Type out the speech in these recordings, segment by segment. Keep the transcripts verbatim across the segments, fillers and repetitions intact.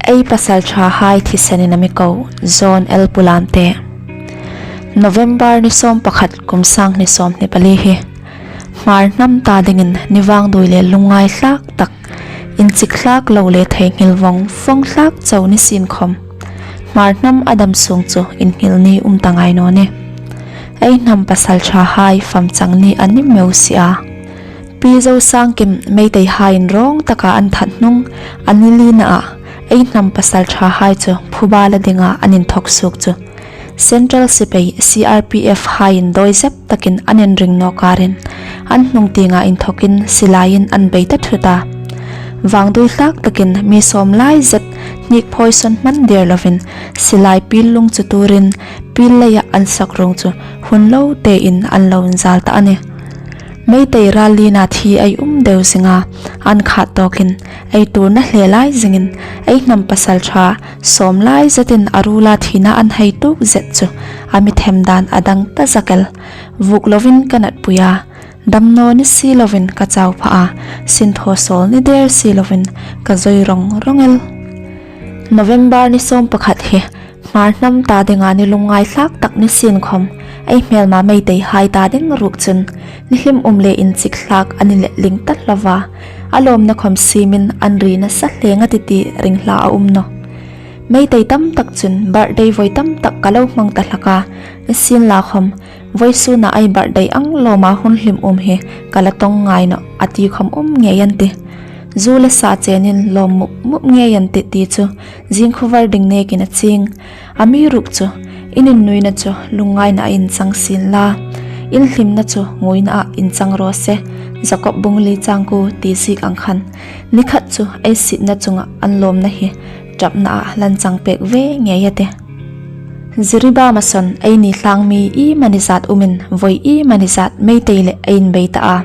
Ei pasalṭhahai thisenin a mi ko, John L. Pulamte. November ni sawm pakhat, kum sang hni sawmhni pali hi Hmar hnam ta dingin ni vangdui le lungngai hlak tak, inchik hlak lo le theinghil vong vong hlak chau ni sien khawm, Hmar hnam a dam sung chu inhngil ni um ta ngai naw nih. Ei hnam pasalṭhahai famchang ni a ni meu si a. Pi Zosangkim Meiteihaiin rawng taka an that hnung a ni lina ah, ei hnam pasalṭhahai chu phuba la dinga an inthawk suok chu Central Sipai, C R P F haiin dawi zep takin an inring nawk karin, an hnung tienga inthokin silaiin an bei ta thut a. Vangdui hlak takin mi sawm lai zet hnik phawisawn hman der lovin, silai pil lung chu turin pil leia an sak ruong chu hun lo tein an lo inzal ta a nih. Meitei ral lina thi ei um deu zinga, an khat tawkin ei tuorna hle lai zingin, ei hnam pasalṭha sawm lai zetin a ruola thina an hei tuok zet chu a mi them dan a dang ta zak el. Vuk lovin ka natpui a, dam naw ni si lovin ka chau pha a, sinthaw sawl ni der si lovin ka zawi rawng rawng el. November ni sawm pakhat hi Hmar hnam ta dinga ni lungngai hlak tak ni sien khawm, ei hmelma Meiteihai ta ding ruok chun ni hlimum le inchik hlak a ni leh ling ta hlauva, a lawmna khawm siemin an ri nasa hle ngat ti ti ringhla a um nawh. Meitei tam tak chun birthday voi tam tak ka lo hmang ta hlak a, ni sien la khawm, vawisuna ei birthday ang lawma hun hlimum hi ka la tawng ngai nawh, a ti khawm um ngei an tih. Zu le sa chenin lawm mup mup ngei an tih ti chu zing khuo var ding nekin a chieng. Amiruokchu, in innuina chu lungngaina a inchang sien la, in hlimna chu nguina a inchang raw se, Jakob bung li chang kuo ti ziek ang khan, ni khat chu ei sietna chunga an lawmna hi ṭapna a lan chang pek ve ngei a tih. Jiribam a sawn eini hlangmi iemani zat umin, voi iemani zat Meitei le ei inbei ta a.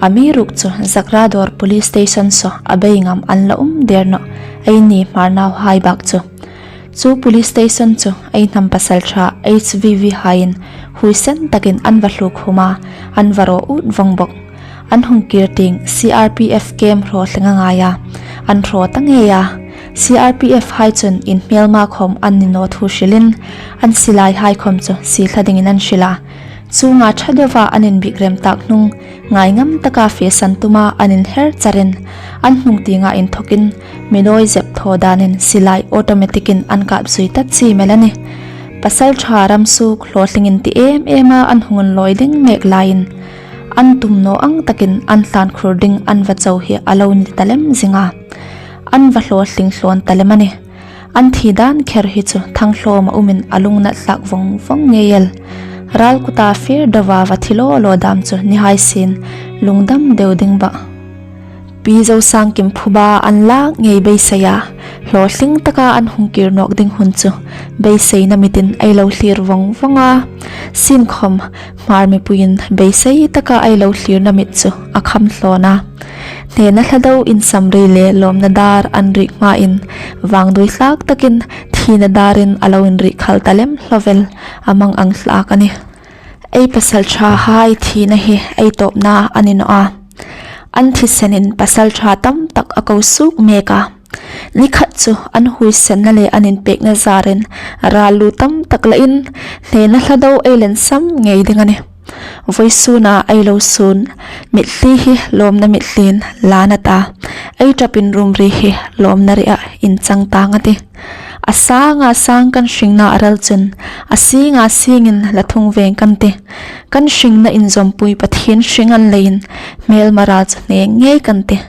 Amiruokchu Zakrador Police Station saw a bei ngam an la um der nawh, eini Hmar nauhai bak chu. Chu police station chu ei hnam pasalṭha H V V haiin huoisen takin an va hluo khum a, an va raw ut vong bok. An hung kir tieng C R P F camp hraw thleng a ngai a, an hraw ta ngei a. C R P F hai chun in hmelma khawm an ni naw thu hrilin, an silaihai khawm chu sie thla dingin an hril a. Chunga ṭha deuva an inbiek rem tak hnung, ngai ngam taka fesan tuma an inher charin, an hnung tienga inthokin mi dawi zep thaw danin silai automatic-in an kap zui ta chiem el a nih. Pasalṭha ram suok hlawtlingin ti em ema an hung inlawi ding mek laiin, an tum naw ang takin an tlan khur ding an va chau hi a lo ni ta lem zing a. An va hlawtling hlawn ta lem a nih. An thi dan kher hi chu thanghlawma umin a lungnat hlak vong vong ngei el. Ral kuta fir dova va thi law law dam chu ni hai sien lungdam deu ding bah. Pi Zosangkim phuba an lak ngei beisei a, hlawtling taka an hung kir nawk ding hun chu beiseina mitin ei lo thlir vong vong a. Sien khawm, Hmar mipuiin beisei taka ei lo thlirna mit chu a kham hlawn a. Hnena hla do insam rei le lawmna dar an riek hmain, vangdui hlak takin thina darin a lo inriek khal ta lem hlawvel a mang ang hlak a nih. Ei pasalṭhahai thina hi ei tawpna a ni naw a. An thisenin pasalṭha tam tak a ko suok mek a. Ni khat chu an huoisenna le an inpekna zarin ral lu tam tak lain, hnena hla do ei lensam ngei ding a nih. Vawisuna ei lo sun mitthli hi lawmna mitthlin lan a ta, ei ṭapin rumri hi lawmna ria inchang tang a tih. A sanga sang kan hringna a ral chun, a singa singin la thung veng kan tih. Kan hringna inzawmpui Pathien hring an leiin, hmelma ral chu hne ngei kan tih.